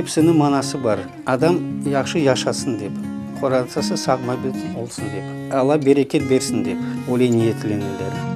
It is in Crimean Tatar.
Episiniñ manası bar. Adam yahşı yaşasın dep, qorantası sağ-mabet olsun dep, Alla bereket bersin dep, öyle niyetleneler.